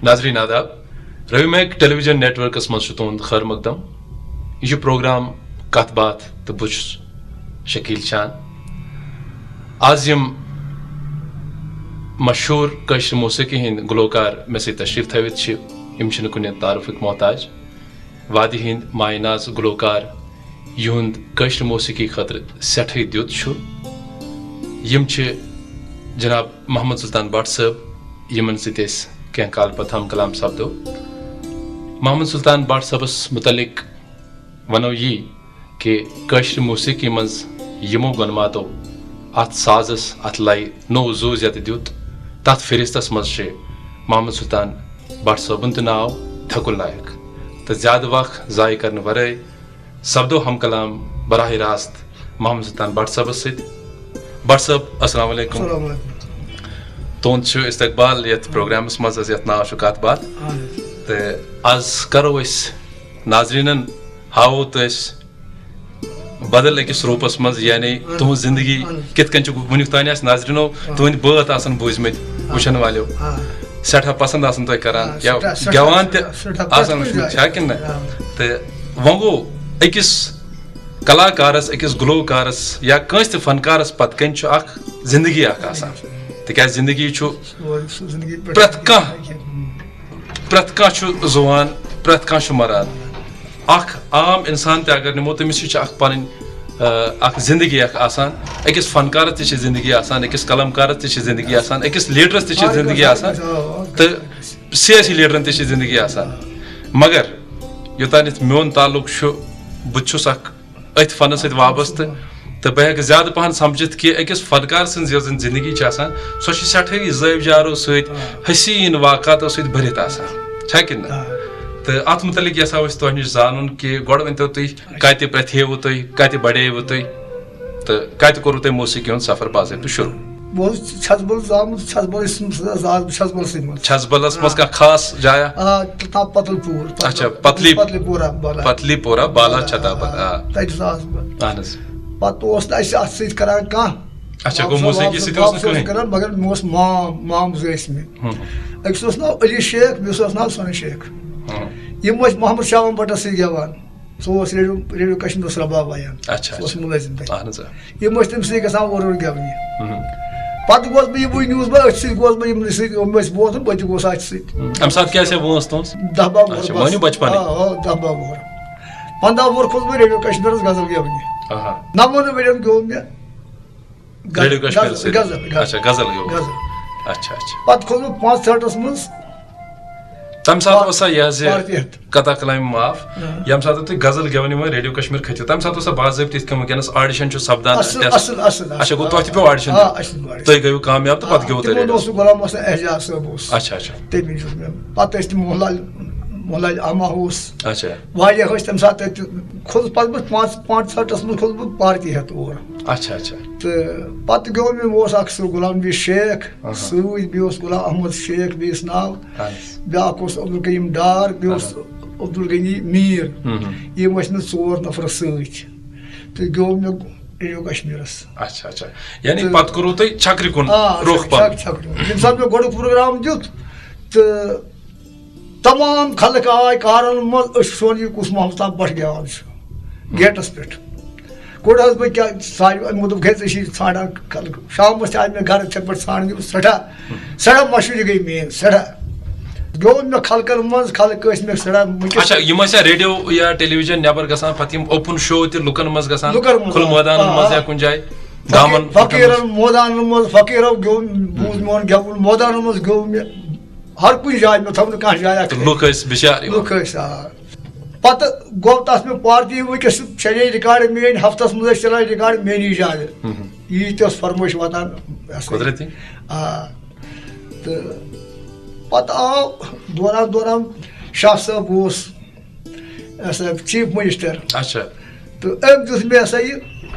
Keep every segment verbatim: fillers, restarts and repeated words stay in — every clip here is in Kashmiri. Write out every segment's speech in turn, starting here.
ناظرین آداب، روی میک ٹیلی ویژن نیٹ ورکس منٛز چھُ تُہُنٛد خٲر مقدم۔ یہِ چھُ پروگرام کتھ باتھ تہٕ بہٕ چھُس شکیل چان۔ آز یِم مشہوٗر کٲشرِ موسیقی ہٕنٛدۍ گلوکار مےٚ سۭتۍ تشریف تھٲوِتھ چھِ، یِم چھِنہٕ کُنہِ تعارفٕکۍ محتاج۔ وادی ہٕنٛدۍ مایہِ ناز گلوکار، یِہُنٛد کٲشرِ موسیقی خٲطرٕ سٮ۪ٹھٕے دیُت چھُ۔ یِم چھِ جناب محمد سلطان بٹ صٲب، یِمن سۭتۍ أسۍ کینٛہہ کال پتہٕ ہم کلام سپدو۔ محمد سلطان بٹ صٲبس متعلق ونو یی کہِ کٲشرِ موسیقی منٛز یِمو گۄنماتو اتھ سازس، اتھ لایہِ نوٚو زُو زیتہٕ دیُت، تتھ فہرستس منٛز چھِ محمد سلطان بٹ صٲبُن تہِ ناو تھکُل نایک۔ تہٕ زیادٕ وق ضایع کرنہٕ ورٲے سپدو ہم کلام براہ راست محمد سلطان بٹ صٲبس سۭتۍ۔ بٹ صٲب، السلام علیکم۔ السلام علیکم۔ تُہُنٛد چھُ استقبال یتھ پروگرامس منٛز، حظ، یتھ ناو چھُ کتھ باتھ۔ اہن حظ۔ تہٕ از کرو أسۍ ناظرینن، ہاوو تہٕ أسۍ بدل أکِس روٗپس منٛز، یعنی اہن حظ۔ تُہٕنٛز زندگی اہن حظ۔ کِتھ کٔنۍ چھِ، وٕنیُک تام آسہِ ناظرینو آ۔ تُہٕنٛدۍ بٲتھ آسن بوٗزمٕتۍ آ۔ وٕچھن والیو۔ آ۔ سٮ۪ٹھاہ پسند آسن تۄہہِ کران آ، یا سٮ۪ٹھاہ، سٮ۪ٹھاہ، گٮ۪وان تہِ سٮ۪ٹھاہ، سٮ۪ٹھاہ آسن پرٛٮ۪تھ کُنہِ وٕچھمٕتۍ، جایہِ۔ چھا کِنہٕ نہ؟ آ۔ تہٕ وۄنۍ گوٚو أکِس کلاکارس، أکِس گلوکارس یا کٲنٛسہِ تہِ فنکارس پتہٕ کنہِ چھُ اکھ زندگی اکھ آسان، تِکیازِ زندگی چھُ سورُے سُہ زندگی پٮ۪ٹھ پرٛٮ۪تھ کانٛہہ، پرٛٮ۪تھ کانٛہہ چھُ زُوان، پرٛٮ۪تھ کانٛہہ چھُ مران۔ اکھ عام انسان تہِ اگر نِمو، تٔمِس تہِ چھِ اکھ پنٕنۍ، آ، اکھ زندگی اکھ آسان۔ أکِس فنکارس تہِ چھِ زندگی آسان، أکِس قلمکارس تہِ چھِ زندگی آسان، أکِس لیڈرس تہِ چھِ زندگی آسان، تہٕ سیٲسی لیڈرن تہِ چھِ زندگی آسان۔ مگر یوٚتانٮ۪تھ میون تعلق چھُ، بہٕ تہِ چھُس اکھ أتھۍ فنس سۭتۍ وابستہٕ، تہٕ بہٕ ہیٚکہٕ زیادٕ پہن سمجھِتھ کہِ أکِس فنکار سٕنٛز یۄس زن زندگی چھِ آسان، سۄ چھِ سٮ۪ٹھاہٕے زٲوۍ جارو سۭتۍ، آ۔ حسیٖن واقعاتو سۭتۍ بٔرِتھ آسان، چھا کِنہٕ نہ؟ آ۔ تہٕ اتھ مُتعلق یژھاو أسۍ تۄہہِ نِش زانُن کہِ گۄڈٕ ؤنۍتو تُہۍ، کتہِ پرٛتھیوٕ تُہۍ، کتہِ بڑیوٕ تُہۍ، تہٕ کتہِ کوٚروٕ تۄہہِ موسیقی ہُنٛد سفر باضٲبطہٕ شروع؟ بہٕ اوسُس چھژبل زامُت، چھژبلس منٛز زاس بہٕ چھژبلسٕے منٛز۔ چھژبلس منٛز آ۔ کانٛہہ خاص جایا؟ آ، تہٕ تام پتل پوٗر۔ اچھا، پتلی-، پتلی پوٗرا بالا۔ پتلی پورہ، بالا چھتابل، آ۔ تتہِ زاس بہٕ۔ اہن حظ۔ پتہٕ اوس نہٕ اسہِ اتھ سۭتۍ کران کانٛہہ۔ اچھا، گوٚو واپس، موسیقی واپس، سۭتۍ اوس نہٕ واپس اوس کٕہٕنۍ؟ کران، مگر مےٚ اوس مام، مامہٕ زٕ ٲسۍ مےٚ۔ ہُم۔ أکِس اوس ناو علی شیخ، بیٚیِس اوس ناو سۄنہٕ شیخ۔ ہُم۔ یِم ٲسۍ محمد شاہ بٹس سۭتۍ گٮ۪وان۔ سُہ اوس ریڈیو، ریڈیو کشمیٖرس رباب وایان۔ اچھا، سُہ اوس اچھا۔ مُلٲزِم تتہِ۔ اہن حظ، آ۔ یِم ٲسۍ تٔمۍ سۭتۍ گژھان اورٕ یورٕ گٮ۪ونہِ۔ ہُم۔ پتہٕ گوس بہٕ، یہِ وُنہِ اوس بہٕ أتھۍ سۭتۍ، گوس بہٕ یِمنٕے سۭتۍ، یِم ٲسۍ برونٛٹھ، بہٕ تہِ گوس اَتھٕ سۭتۍ۔ ہُم۔ اَمہِ ساتہٕ کیٛاہ سا وٲنٛس تُہٕنٛز؟ دَہ باہ وُہُر اچھا، بس۔ مٲنِو بچپنٕے۔ آ، آ، دَہ باہ وُہُر۔ پنٛداہ وُہُر کھوٚتُس بہٕ ریڈیو کشمیٖرس غزل گٮ۪ونہِ۔ آہا۔ نَوَن ؤرین گیوٚو مےٚ غ-، ریڈیو کشمیر غزل، سۭتۍ؟ غزل، غزل۔ اچھا، غزل گیوٚو۔ غزل۔ اچھا، اچھا۔ پتہٕ کھوٚتُس بہٕ پانٛژھ ٹھٲٹھس منٛز۔ تَمہِ ساتہٕ پا-، اوسا یہِ حظ یہِ پارٹی ہٮ۪تھ۔ قطع کلامہِ معاف، آ۔ ییٚمہِ ساتہٕ تُہۍ غزل گٮ۪وَن یِوان ریڈیو کشمیر کھٔتِو، تَمہِ ساتہٕ اوسا باضٲبطہٕ یِتھ کٔنۍ وٕنکیٚنَس audition چھُ سپدان اَصٕل، test؟ اَصٕل، اَصٕل، اچھا، گوٚو اَصٕل۔ تۄہہِ تہِ پیوٚو audition آ، دیُن؟ اَسہِ دیُت audition۔ تُہۍ گٔیوٕ کامیاب تہٕ پتہٕ آ، گیوٚوٕ تِمَن تۄہہِ اوس ریڈیو۔ سُہ غلام حسن اعجاز صٲب اوس۔ اچھا، اچھا۔ تٔمِس دیُت مےٚ۔ پتہٕ ٲسۍ تِم موہن لال، موہن لال اما اوس۔ اچھا۔ واریاہ ٲسۍ تَمہِ ساتہٕ تَتہِ۔ کھوٚتُس پتہٕ بہٕ پانٛژھ، پانٛژھ ژھٹَس منٛز کھوٚتُس بہٕ پارٹی ہٮ۪تھ اور۔ اچھا، اچھا۔ تہٕ پتہٕ گیوٚو مےٚ، اوس اکھ سُہ غلام نبی شیخ، آہا۔ سۭتۍ بیٚیہِ اوس غلام احمد شیخ بیٚیِس ناو، اہن حظ۔ بیٛاکھ اوس عبدالقیوم ڈار، بیٚیہِ اوس اہن۔ عبدالغنی میٖر۔ ہُم، ہُم۔ یِم ٲسۍ مےٚ ژور نفر سۭتۍ۔ تہٕ گیوٚو مےٚ ریڈیو کشمیٖرس۔ اچھا، اچھا۔ یعنی تہٕ پتہٕ کوٚروٕ تۄہہِ چھکرِ کُن آ، رُخ چھک-، پنُن؟ چھک-، چھکرِ کُن۔ ییٚمہِ ساتہٕ مےٚ گۄڈٕ پروگرام دیُت، تہٕ تمام خلق آے کارن منٛز، أسۍ وٕچھون یہِ کُس محمد خان بٹ گٮ۪وان چھُ۔ گیٹس پٮ۪ٹھ۔ کوٚڑ حظ بہٕ کیٛاہ ژھانٛڈِ، اَمہِ موٗجوٗب گٔے ژےٚ چھِ ژھانٛڈان خلق۔ شامس تہِ آے مےٚ گرٕ ژےٚ پٮ۪ٹھ ژھانٛڈنہِ، سٮ۪ٹھاہ، سٮ۪ٹھاہ مشہوٗری گٔے میٛٲنۍ، سٮ۪ٹھاہ۔ گیوٚو مےٚ خلقن منٛز، خلق ٲسۍ مےٚ سٮ۪ٹھاہ مُکِس۔ اچھا، یِم ٲسیا ریڈیو یا ٹیلی ویژن نٮ۪بر گژھان، پتہٕ یِم open show تہِ لُکن منٛز گژھان، لُکن منٛز، کھُلہٕ آ، مٲدانن آ، منٛز آ۔ یا کُنہِ جایہِ؟ فقی-، گامن، فقیٖرن، مٲدانن منٛز، فقیٖرو گیوٚو، بوٗز میون گٮ۪وُن، مٲدانن منٛز گیوٚو مےٚ۔ ہر کُنہِ جایہِ مےٚ تھٲو نہٕ کانٛہہ جاے اَکھ۔ تہٕ لُکھ ٲسۍ بِچار یِوان۔ لُکھ ٲسۍ، آ۔ پتہٕ گوٚو تَتھ مےٚ پارٹی وٕنکیٚس چلے ریکارڈ میٛٲنۍ، ہفتس منٛز ٲسۍ چلان ریکارڈ میٛٲنی جایہِ۔ ہُم۔ ییٖتۍ ٲس فرمٲیش واتان، یہِ ہسا یہِ۔ قۄدرتی۔ آ۔ تہٕ پتہٕ آو دوران دوران شاہ صٲب اوس، یہِ ہسا چیف منسٹر۔ اچھا۔ تہٕ أمۍ دیُت مےٚ ہسا یہِ،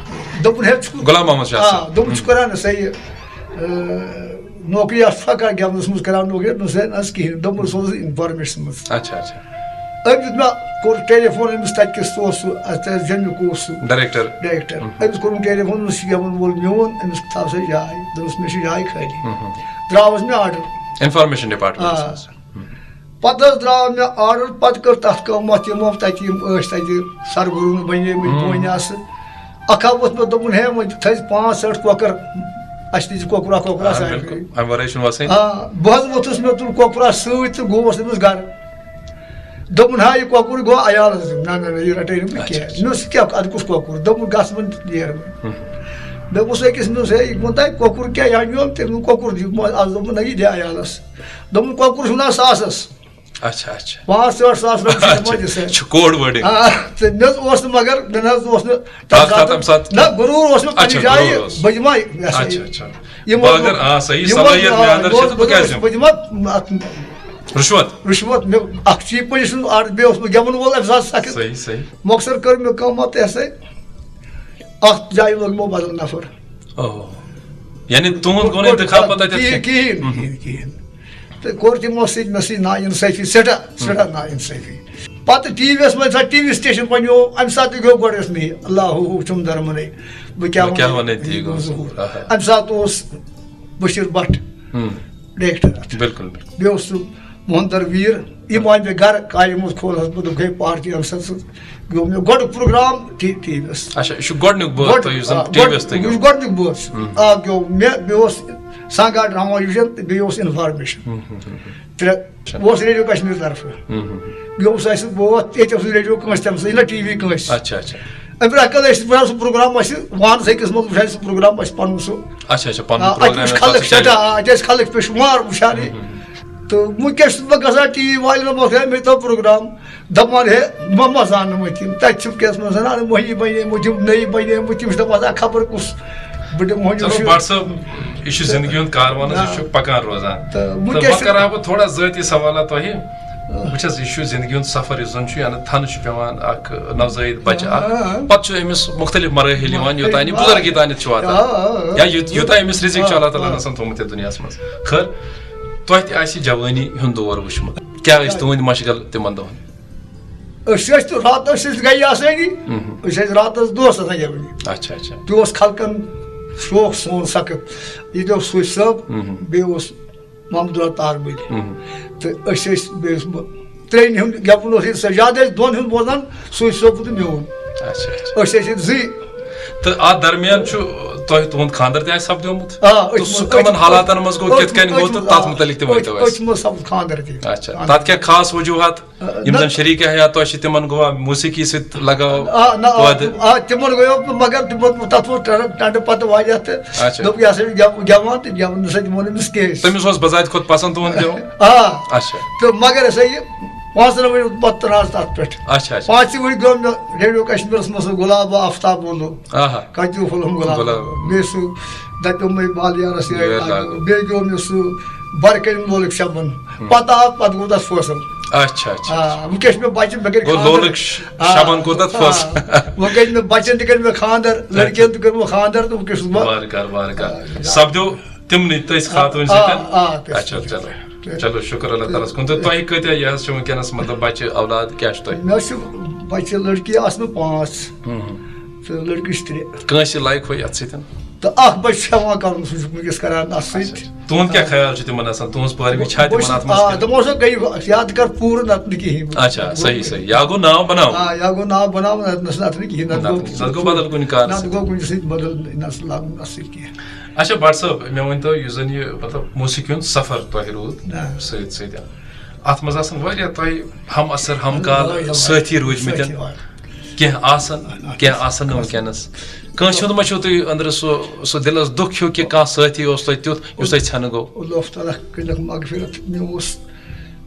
دوٚپُن، ہے، ژٕ کُس غلام محمد شاہ آ، صٲب۔ دوٚپُن، ژٕ ہُم۔ کران ہسا یہِ، آ، نوکری، اَتھ چھُ فقط گٮ۪ونَس منٛز کران نوکری، دوٚپمَس ہے نہ حظ کِہیٖنۍ، دوٚپمَس سوز انفارمیشنَس منٛز۔ اچھا، اچھا۔ أمۍ دیُت مےٚ، کوٚر ٹیلی فون أمِس، تَتہِ کِس سُہ اوس سُہ، اَتھ ٲس جمِیُک اوس سُہ ڈائریکٹر۔ ڈائریکٹر۔ ہُم۔ أمِس کوٚرُن ٹیلی فون، دوٚپمَس یہِ گٮ۪وُن وول میون، أمِس تھاو سا جاے، دوٚپمَس مےٚ چھِ جاے خٲلی۔ ہُم، ہُم۔ درٛاوُس مےٚ آرڈر۔ انفارمیشن ڈپارٹمنٹس آ۔ منٛز۔ ہُم۔ پَتہٕ حظ درٛاو مےٚ آرڈر، پَتہٕ کٔر تَتھ کٲم، اَتھ یِمو تَتہِ یِم ٲسۍ تَتہِ سرگُروٗن بَنیمٕتۍ، بونہِ آسہٕ۔ اَکھ ہا ووٚتھ مےٚ، دوٚپُن، ہے، وۄنۍ تھٲیزِ پانٛژھ ٲٹھ کۄکَر، اَسہِ تہِ چھِ کۄکُر اَکھ کۄکُر آ، آسان۔ بِلکُل۔ اَمہِ وَرٲے چھُنہٕ وَسٲنۍ۔ آ، بہٕ حظ ووٚتھُس، مےٚ تُل کۄکُر اَکھ سۭتۍ تہٕ گوٚوُس أمِس گَرٕ۔ دوٚپُن، ہا، یہِ کۄکُر گوٚو عیالَس دیُن۔ نہ، نہ، نہ، یہِ رَٹے نہٕ بہٕ اچھا، کینٛہہ۔ اچھا۔ مےٚ دوٚپُس، کیٛاہ، اَدٕ کُس کۄکُر؟ دوٚپُن، گژھ وۄنۍ تہٕ نیر وۄنۍ۔ ہُم۔ مےٚ ووٚنُس أکِس، مےٚ ووٚنُس، ہے، یہِ ووٚن تۄہہِ کۄکُر کیٛاہ، یہِ ہا نیوم تٔمۍ، ووٚن، کۄکُر دِ۔ مےٚ، اَز دوٚپُن، نہ، یہِ دِ عیالَس۔ دوٚپُن، کۄکُر چھُنہ ساسَس۔ اچھا، اچھا۔ پانٛژھ ٲٹھ ساس رۄپیہِ چھِ اچھا، دِوان یہِ سۭتۍ۔ چھُ کوڈ وٲڈِنگ۔ آ، تہٕ مےٚ حظ اوس نہٕ، مگر مےٚ نہ حظ اوس نہٕ تَمہِ اکھ ہا ساتہٕ، تَمہِ ساتہٕ۔ نہ، غروٗر اوس مےٚ پننہِ اچھا، جایہِ، غروٗر اوس۔ بہٕ دِمہٕ ہا، یہِ ہسا اچھا، یہِ۔ اچھا۔ یِم بہٕ اوس اگر، نہٕ، آ، صحیح یِم صلٲحیت اوس نہٕ، مےٚ اندر یہِ چھِ، اوس، تہٕ بہٕ کیٛازِ بہٕ دِمہٕ؟ دِمہٕ ہا اَتھ رُشوت۔ رُشوت، مےٚ اکھ چیٖز پننہِ سُنٛد آرڈر، بیٚیہِ اوس بہٕ گٮ۪وَن وول اَمہِ ساتہٕ سخت۔ صحیح، صحیح۔ مۄخصر کٔر مےٚ کٲم، تہٕ ہسا اَتھ جایہِ لوگ مےٚ بدل نفر۔ اوہ۔ یعنی تُہُنٛد گوٚو نہٕ انتخاب پتہٕ تَتٮ۪تھ کِہیٖنۍ، کینٛہہ؟ کِہیٖنۍ، مہم۔ کِہیٖنۍ، کِہیٖنۍ۔ تہٕ کوٚر تِمو سۭتۍ مےٚ سۭتۍ نااِنصٲفی، سٮ۪ٹھاہ، مہم۔ سٮ۪ٹھاہ نااِنصٲفی۔ پتہٕ ٹی وی یَس منٛز، ییٚمہِ ساتہٕ ٹی وی سٹیشن بنیو، اَمہِ ساتہٕ تہِ گوٚو گۄڈٕ ٲس نہٕ یہِ، اللہ ہو ہو چھُم درمُنٕے، بہٕ کیٛاہ بہٕ کیٛاہ وَنہٕ، وَنہٕ، تی یہِ گوٚو گوٚو ظہوٗر۔ ظہوٗر۔ آہا۔ اَمہِ ساتہٕ اوس بشیٖر بٹ ہم۔ ڈائریکٹر اَتھ۔ بِلکُل، بِلکُل۔ بیٚیہِ اوس سُہ مۄہندر ویٖر، یِم آے مےٚ گرٕ، کالہِ منٛز کھولہَس بہٕ، دوٚپُکھ، ہے، پارٹی اَمہِ ساتہٕ سُہ گوٚو مےٚ گۄڈٕ پروگرام ٹی-، ٹی وی یَس۔ اچھا، یہِ چھُ گۄڈٕنیُک بٲتھ گۄڈٕ، تۄہہِ یُس زَن آ، ٹی وی یَس گۄڈٕ، تُہۍ یُس گیوٚو۔ گۄڈٕنیُک بٲتھ چھُ۔ ہم۔ اَکھ گیوٚو مےٚ، بیٚیہِ اوس سانگاٹ رحمان یوٗجن تہٕ بیٚیہِ اوس انفارمیشن۔ ہم، ہم، ہم، ہم۔ ترٛےٚ، اچھا۔ اوس ریڈیو کشمیر طرفہٕ۔ ہم، ہم، ہم۔ گیوٚو سُہ اَسہِ بٲتھ، ییٚتہِ اوس نہٕ ریڈیو کٲنٛسہِ تَمہِ ساتہٕ، یہِ نہ ٹی وی کٲنٛسہِ۔ اچھا، اچھا۔ اَمہِ برٛونٛہہ کَلہٕ ٲسۍ وٕچھان سُہ پروگرام اَسہِ، وانَس أکِس منٛز وٕچھان سُہ پروگرام اَسہِ پَنُن سُہ۔ اچھا، اچھا، پَنُن آ، اَتہِ پروگرام وٕچھ یَتھ خلق اَتھ سٮ۪ٹھاہ، آ، اَتہِ ٲسۍ خلق پٮ۪ٹھ شُمار وٕچھان۔ ہم، ہم۔ تہٕ وٕنکیٚس چھُس بہٕ گژھان ٹی وی والٮ۪ن، مےٚ تھٲو پروگرام، دَپان، ہے، مہ، مہ زانہٕ نہٕ وۄنۍ تِم، تَتہِ چھِ وٕنکیٚس منٛز زَنان مۄہنی بَنے مٕتۍ، یِم نٔے بَنے مٕتۍ، تِم چھِ دَپان، آسان خبر کُس، بہٕ دِمہٕ مۄہنیو چلو، شُر۔ بٹ صٲب، یہِ چھُ زندگی ہُنٛد کاروان حظ، یہِ آ۔ چھُ پَکان روزان۔ تہٕ تہٕ وٕنکیٚس وۄنۍ چھِ کَرٕ ہا بہٕ تھوڑا ذٲتی سوالہ تۄہہِ۔ آ۔ وٕچھ حظ، یہِ چھُ زندگی ہُنٛد سفر، یُس زَن چھُ، یعنی تھَنہٕ چھُ پٮ۪وان اَکھ نوزٲیِد بَچہٕ اَکھ۔ آ۔ پَتہٕ چھُ أمِس مُختلف مراحل یِوان، یوٚتام یہِ آ۔ بُزرگی تانٮ۪تھ چھُ واتان۔ آ، آ، آ۔ یا یوٚت-، یوٚتام أمِس رِزِق چھُ اللہ تعالیٰ ہَن آ۔ آسان تھوٚومُت یَتھ دُنیاہَس منٛز۔ خٲر، تۄہہِ تہِ آسہِ جوٲنی ہُنٛد دور وٕچھمُت۔ کیٛاہ ٲسۍ آ۔ تُہٕنٛدۍ مشغل تِمَن دۄہَن؟ أسۍ ٲسۍ تہٕ راتَس ٲسۍ أسۍ گَرِ آسٲنی۔ مہم۔ أسۍ ٲسۍ راتَس دۄہَس آسان گٮ۪وٕنہِ۔ اچھا، اچھا۔ تہِ اوس خلقَن شوق سون سخت۔ ییٚتہِ اوس صوٗفی صٲب، مہم۔ بیٚیہِ اوس محمد اللہ تاربٔلۍ۔ مہم۔ تہٕ أسۍ ٲسۍ، بیٚیہِ اوس بہٕ، ترٛیٚنہِ ہُنٛد گٮ۪وُن اوس ییٚتہِ سَجاد، ٲسۍ دۄن ہُنٛد بوزان، صوٗفی صٲب تہٕ میون۔ اچھا، اچھا۔ أسۍ ٲسۍ ییٚتہِ زٕے۔ تہٕ اَتھ درمیان چھُ تۄہہِ تُہُنٛد خانٛدر تہِ آسہِ سپدیومُت؟ آ، أسۍ تہٕ چھِ سُہ مۄ-، کٕمَن أسۍ چھِ، حالاتن منٛز گوٚو، أسۍ کِتھ چھِ، کٔنۍ گوٚو أسۍ چھِ، تہٕ تَتھ آ، مُتعلِق تہِ أسۍ، ؤنۍتو أسۍ اَسہِ۔ چھِ مۄ-، سپُد خانٛدر تہِ۔ اچھا، خانٛدر۔ تَتھ کیٛاہ خاص وجوٗہات؟ آ، یِم نہ۔ زَن شریٖک حیات تۄہہِ چھِ، تِمن گوٚوا موسیقی سۭتۍ لگاو آ، نہ، آ، پٲدٕ؟ آ، تِمن گوٚو، مگر تِمن، تَتھ اوس ٹنڈٕ، ٹنڈٕ پتہٕ واریاہ تہٕ اچھا۔ دوٚپ، یہِ ہسا چھُ گٮ۪و-، گٮ۪وان تہٕ گٮ۪ونہٕ سۭتۍ ووٚن أمِس کیٛاہ أسۍ۔ تٔمِس اوس بذاتِ خۄد پسنٛد تُہُنٛد گٮ۪وُن؟ آ۔ اچھا۔ تہٕ مگر ہسا یہِ پانٛژن ؤرۍ پتہٕ ترٛاو تَتھ پٮ۪ٹھ۔ اچھا، اچھا۔ پانٛژِ ؤرۍ گیوٚو مےٚ ریڈیو کشمیرس منٛز سُہ گُلابا آفتاب وولو۔ آہا۔ کتیو فلم گُلاب۔ گُلاب۔ بیٚیہِ سُہ دَپیو مےٚ بال یارس یارِ یارِ لاگو۔ لاگو۔ بیٚیہِ گیوٚو مےٚ سُہ بر کٔرِم لولُک شبن۔ ہم۔ پتہٕ آو، پتہٕ گوٚو تَتھ فٲصل۔ اچھا، اچھا، آ، اچھا۔ وٕنکیٚس چھُ مےٚ بَچہِ، مےٚ کٔرۍ گوٚو خانٛدر۔ لولُک ش-، آ، شبن کوٚر تَتھ آ، فٲصل۔ وۄنۍ کٔرۍ مےٚ بَچَن تہِ کٔرۍ مےٚ خانٛدر، اچھا۔ لٔڑکِیَن تہِ کٔرۍ مےٚ خانٛدر تہٕ وٕنکیٚس چھُس بہٕ وارٕ کارٕ، وارٕ کارٕ۔ آ، سپدیو تِمنٕے تٔسۍ خاتوٗنۍ آ، سۭتۍ۔ آ، تٔسۍ اچھا، سۭتۍ۔ چلو۔ چلو، شُکر اللہ تعالیٰ ہَس کُن۔ تہٕ تۄہہِ کۭتیٛاہ یہِ حظ چھِ وٕنکیٚنَس، مطلب، بَچہِ اولاد کیٛاہ چھُ تۄہہِ؟ مےٚ حظ چھِ بَچہِ لٔڑکی آسہٕ مےٚ پانٛژھ۔ ہم۔ تہٕ لٔڑکہٕ چھِ ترٛےٚ۔ کٲنٛسہِ لایق ہو یَتھ سۭتۍ؟ تہٕ اَکھ بَچہِ چھُ ہٮ۪وان کَرُن، سُہ چھُ وٕنکیٚس کَران اَتھ سۭتۍ۔ اچھا۔ تُہُنٛد کیٛاہ خیال چھُ تِمَن آسان؟ تُہٕنٛز پٲروی چھا بہٕ تِمَن چھُس، اَتھ منٛز آ، کینٛہہ؟ دَپان اوسُکھ، گٔیہِ یاد کَر پوٗرٕ، نَتہٕ نہٕ کِہیٖنۍ۔ اچھا، صحیح، صحیح۔ یا گوٚو ناو بَناوُن۔ آ، یا گوٚو ناو بَناوُن، نَتہٕ نَس-، نَتہٕ نہٕ کِہیٖنۍ، نَتہٕ نَتہٕ گوٚو نَتہٕ، نَتہٕ گوٚو بدل کُنہِ کارٕ نَتہٕ سۭتۍ۔ گوٚو کُنہِ سۭتۍ بدل، نَس لاگُن اَتھ سۭتۍ کینٛہہ۔ اچھا، بٹ صٲب، مےٚ ؤنۍ تو، یُس زَن یہِ، مطلب، موسیقی ہُنٛد سفر تۄہہِ روٗد نہ۔ سۭتۍ سۭتۍ، اَتھ منٛز آسَن واریاہ تۄہہِ ہم عصر، ہم کال واریاہ، واریاہ۔ سٲتھی روٗدۍمٕتٮ۪ن۔ سٲتھی واریاہ۔ کینٛہہ آسَن، آ، کینٛہہ آسَن نہٕ آسَن۔ وٕنکیٚنَس۔ کٲنٛسہِ ہُنٛد ما چھُو تُہۍ أنٛدرٕ سُہ، سُہ دِلَس دُکھ ہیوٗ کہِ کانٛہہ سٲتھی اوس تۄہہِ تیُتھ یُس تۄہہِ ژھٮ۪نہٕ گوٚو؟ اللہ تعالیٰ کٔرِنَکھ مغفرت۔ مےٚ اوس،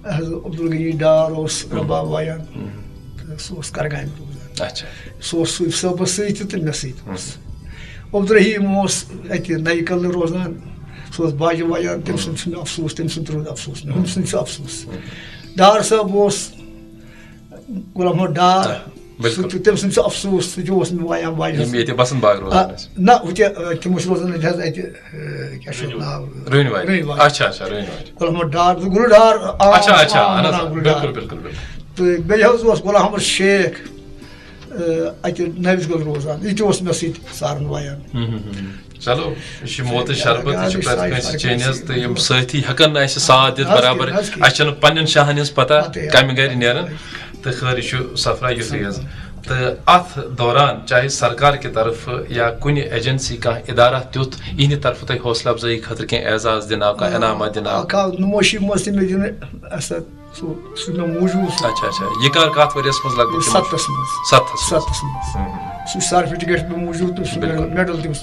حضرت عبدالغنی ڈار اوس ہُم۔ رباب وایان۔ ہُم۔ تہٕ سُہ اوس کرگامہِ روزان۔ اچھا۔ سُہ اوس صوٗفی صٲبَس سۭتۍ تہِ تہٕ مےٚ سۭتۍ اوس۔ ہُم۔ عبدالرحیٖم اوس اَتہِ نَیہِ کَلہٕ روزان۔ سُہ اوس باجہِ وایان، تٔمۍ سُنٛد چھُنہٕ افسوٗس، تٔمۍ سُنٛد تہِ روٗد افسوٗس، مےٚ ہُم سُنٛد چھُ افسوٗس۔ ہُم۔ ڈار صٲب اوس غلام محمد ڈار، آ، بِلکُل۔ سُہ تہِ، تٔمۍ سُنٛد چھُ افسوٗس، سُہ تہِ اوس مےٚ وایان باجہِ یِم سۭتۍ۔ ییٚتہِ بسنت باغ روزان آ، ٲسۍ۔ نہ، ہُتہِ، آ، تِم ٲسۍ روزان اَتہِ حظ، اَتہِ، آ، کیٛاہ چھُ اَتھ ناو؟ رٲنۍ وارِ۔ رٲنۍ وارِ۔ اچھا، اچھا، رٲنۍ وارِ۔ غلام محمد ڈار تہٕ گُلہٕ ڈار، عام، اچھا، اچھا، عام اہن حظ، ونان گُلہٕ ڈار۔ بِلکُل، بِلکُل، بِلکُل۔ تہٕ بیٚیہِ حظ اوس غلام محمد شیخ، آ، اَتہِ نٔوِس گۄل روزان، یہِ تہِ اوس مےٚ سۭتۍ سارن وایان۔ ہُم، ہُم، ہُم۔ چلو، یہِ چھُ موتٕچ شربت، یہِ چھُ پرٛٮ۪تھ کٲنٛسہِ چینۍ حظ، تہٕ یِم سٲتھی ہٮ۪کن نہٕ اَسہِ ساتھ دِتھ برابر۔ اَسہِ چھَنہٕ پنٛنٮ۪ن شاہَن ہٕنٛز پَتہ کَمہِ گرِ نیران۔ تہٕ خٲر، یہِ چھُ سفرا یُتھُے حظ۔ تہٕ اَتھ دوران چاہے سرکار کہِ طرفہٕ یا کُنہِ ایجنسی کانٛہہ ادارہ تیُتھ، یِہنٛدِ طرفہٕ تۄہہِ حوصلہٕ افزٲیی خٲطرٕ کینٛہہ اعزاز دِنہٕ آو، کانٛہہ انعامات دِنہٕ آو؟ آ، کانٛہہ نمٲیشی منٛز تہِ مےٚ دِنہٕ اَسہِ سُہ، سُہ مےٚ موٗجوٗد سُہ۔ اچھا، اچھا۔ یہِ کر، کتھ ؤریس منٛز لگ بگ تِم؟ ستتھس منٛز۔ ستتھس منٛز۔ ستتھس منٛز۔ ہُم۔ سُہ سرٹیفکیٹ مےٚ موٗجوٗد تہٕ سُہ بِلکُل۔ میڈل تٔمِس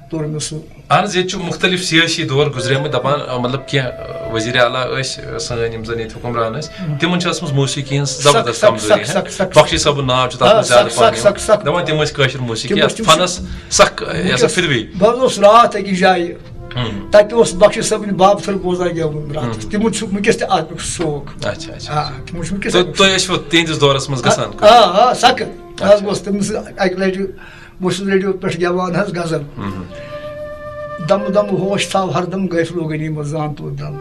توٚر مےٚ سُہ۔ اہن حظ، ییٚتہِ چھُ مُختٔلِف سیٲسی دور گُزریمٕتۍ، دَپان، آ، مطلب، کینٛہہ، آ، وزیر اعلیٰ ٲسۍ، آ، سٲنۍ یِم زَن ییٚتہِ حُکمران ٲسۍ، ہُم۔ تِمن چھِ ٲسمٕژ موسیقی ہٕنٛز سخ، زبردست سخ، کمزوری، سخ، ہاں؟ سخ، سخ۔ بخشی صٲبُن ناو چھُ تَتھ آ، منٛز زیادٕ سخ، پَہَن سخ، یِوان۔ سخ، سخ۔ دَپان تِم ٲسۍ کٲشِر موسیقی تِم یَتھ ٲسۍ تِم فنَس سخ، یہِ ہسا وٕنکیٚس فِروی۔ بہٕ حظ اوسُس راتھ أکِس جایہِ، ہُم۔ تَتہِ اوس بخشی صٲبٕنۍ بابہٕ تھٔر بوزان گٮ۪وُن راتَس۔ ہُم۔ تِمَن چھُ وٕنکیٚس تہِ اَتھ شوق۔ اچھا، اچھا، آ، اچھا۔ تِمَن چھُ وٕنکیٚس تہٕ تہِ تُہۍ ٲسِوٕ تِہِنٛدِس دورَس منٛز آ، گژھان؟ آ، آ، سخت۔ بہٕ حظ اچھا۔ گوس تٔمِس اَکہِ لَٹہِ، بہٕ اوسُس ریڈیو پٮ۪ٹھ گٮ۪وان حظ غزل۔ ہُم۔ دم دم ہوش تھاو ہردم غٲفلو غنیمت زان تو دم۔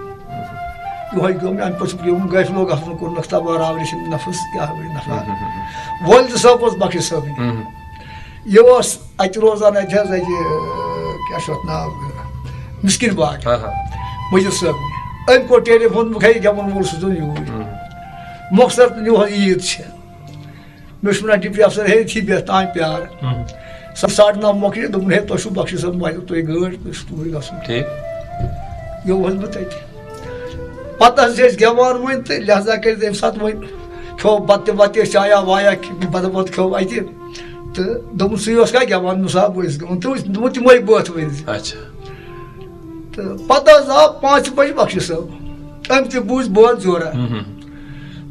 یِہوٚے گیوٚو مےٚ، اَمہِ پَتہٕ چھُکھ گیوٚمُت غٲفلو غفلو کوٚرنَکھ تباہ راورِ سٕنٛدِ نفس کیٛاہ ہوے نفع۔ ہُم، ہُم، ہُم۔ وٲلدٕ صٲب اوس بخشی صٲبٕنۍ۔ ہُم۔ یہِ اوس اَتہِ روزان، اَتہِ حظ اَتہِ، کیٛاہ چھُ اَتھ ناو؟ مِسکِن باغ۔ ہاں، ہاں۔ مٔجیٖد صٲب۔ أمۍ کوٚر ٹیلی فون، بہٕ کھَے گٮ۪وَن وول سُہ دیُن یوٗرۍ۔ ہُم۔ مۄخصر تہٕ نیوٗ حظ عیٖد چھِ۔ مےٚ چھُ وَنان ڈپٹی افسر، ہے، تھی بیٚہہ، تام پیار۔ ہُم۔ سُہ ساڑٕ نَو مۄکلہِ، دوٚپُن، ہے، تۄہہِ چھُو بخشی صٲب ماجہِ، تُہۍ گٲڑۍ، تُہۍ چھُو توٗرۍ گژھُن۔ ٹھیٖک۔ یہِ اوس بہٕ تَتہِ۔ پَتہٕ حظ چھِ أسۍ گٮ۪وان وۄنۍ تہٕ لہذا کٔرِتھ ییٚمہِ ساتہٕ وۄنۍ کھیوٚو بَتہٕ تہِ وَتہٕ تہِ، چایا وایا کھے-، بَتہٕ وَتہٕ کھیوٚو اَتہِ۔ تہٕ دوٚپُن، "ژٕے اوسکھا گٮ۪وان؟" مےٚ دوٚپُس، "آ، بہٕ ٲسٕس گٮ۪وان۔" تہٕ أسۍ، دوٚپُن، "تِمَے بٲتھ ؤنۍ زِ۔" اچھا۔ تہٕ پَتہٕ حظ آو پانٛژِ بَجہِ بخشی صٲب۔ أمۍ تہِ بوٗز بٲتھ جورا۔ ہُم، ہُم۔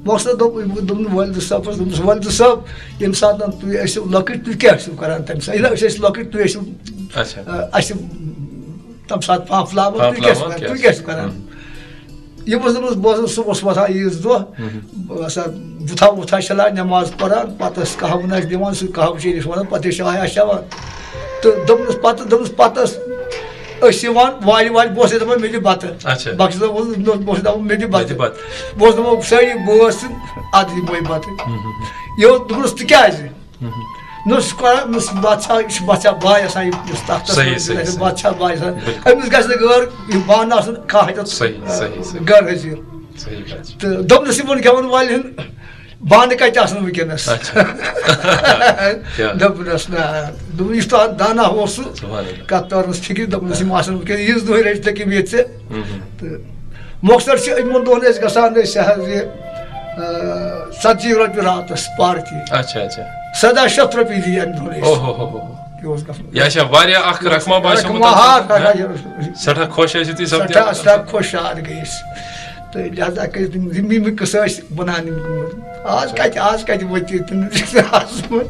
مۄخصر دوٚپ، دوٚپُن وٲلدٕ صٲبَس، دوٚپمَس، "وٲلدٕ صٲب، ییٚمہِ ساتہٕ تُہۍ ٲسِو لۄکٕٹۍ، تُہۍ کیٛاہ ٲسِو کران تَمہِ ساتہٕ؟ ییٚلہِ أسۍ ٲسۍ لۄکٕٹۍ، تُہۍ ٲسِو، اچھا۔ اَ، اَسہِ تَمہِ ساتہٕ پانٛپھ لاوان، تُہۍ کیٛاہ ٲسِو کران؟ تُہۍ کیٛاہ ٲسِو کران؟" ہُم۔ یہِ اوس دوٚپمَس، بہٕ اوسُس صُبحَس وۄتھان عیٖذ دۄہ، ہُم۔ بہٕ ہسا وُتھا وُتھا چھَلان، نٮ۪ماز پَران، پَتہٕ ٲسۍ قہوٕ نَس دِوان، سُہ قہوٕ چیٚنۍ ٲسۍ وَنان، پَتہٕ ٲسۍ چاے آسہِ چٮ۪وان۔ تہٕ دوٚپمَس پَتہٕ، دوٚپمَس پَتہٕ ٲسۍ یِوان وارِ وارِ، بہٕ اوسُس دَپان، "مےٚ دِ بَتہٕ۔" اچھا۔ بخشی صٲب اوس، بہٕ اوسُس دَپان، "مےٚ دِ مےٚ دِ بَتہٕ۔" بَتہٕ۔ بہٕ اوسُس دَپان، سٲری بٲژ تہٕ اَدٕ دِمَے بَتہٕ۔ ہُم، ہُم، ہُم۔ یہِ اوس، دوٚپمَس، "ژٕ کیٛازِ؟" ہُم، ہُم۔ نہ، سُہ چھُ کران، نہ، سُہ بادشاہ، یہِ چھُ بادشاہ باے آسان، یہِ، یُس تَتھ صحیح، صحیح، صحیح۔ بادشاہ باے آسان۔ بِلکُل۔ أمِس گژھِ نہٕ غٲر یہِ بانہٕ آسُن کانٛہہ ہَتھ صحیح، صحیح، صحیح۔ غٲر حٲضِر۔ صحیح کَتھ چھِ۔ تہٕ دوٚپنَس یِمَن گٮ۪وَن والٮ۪ن، بانہٕ کَتہِ آسَن وٕنکیٚنَس؟ اچھا۔ کیٛاہ؟ دوٚپنَس، نہ، دوٚپُن، یُس تَتھ دانا اوس سُہ، سبحان اللہ۔ کَتھ تَرنَس فِکرِ، دوٚپنَس، یِم آسَن وٕنکیٚن ییٖژ دۄہہِ رٔٹۍ تہٕ کٔمۍ ییٚتہِ ژےٚ۔ ہُم، ہُم۔ تہٕ مۄخصر چھِ یِمَن دۄہَن أسۍ گژھان ٲسۍ، یہِ حظ یہِ، آ، ژَتجی رۄپیہِ راتَس پارٹی۔ اچھا، اچھا۔ سَداہ شیٚتھ رۄپیہِ دی اَمہِ دۄہَن أسۍ۔ اوہ، ہو، ہو، ہو۔ یہِ اوس گژھان۔ یہِ چھا واریاہ اَکھ رقمہ باسیومُت رقمہ اَمہِ ہا، ساتہٕ؟ سٮ۪ٹھاہ، ہاں؟ سٮ۪ٹھاہ خۄش ٲسِو تُہۍ سَپدان سٮ۪ٹھاہ، اَمہِ سٮ۪ٹھاہ ساتہٕ؟ خۄش شاد گٔے أسۍ۔ تہٕ لہذا کٔرِتھ یِم، یِم، یِم قٕصہٕ ٲسۍ بَنان یِم۔ آز کَتہِ، آز کَتہِ وٲتۍ تِم آز وۄنۍ؟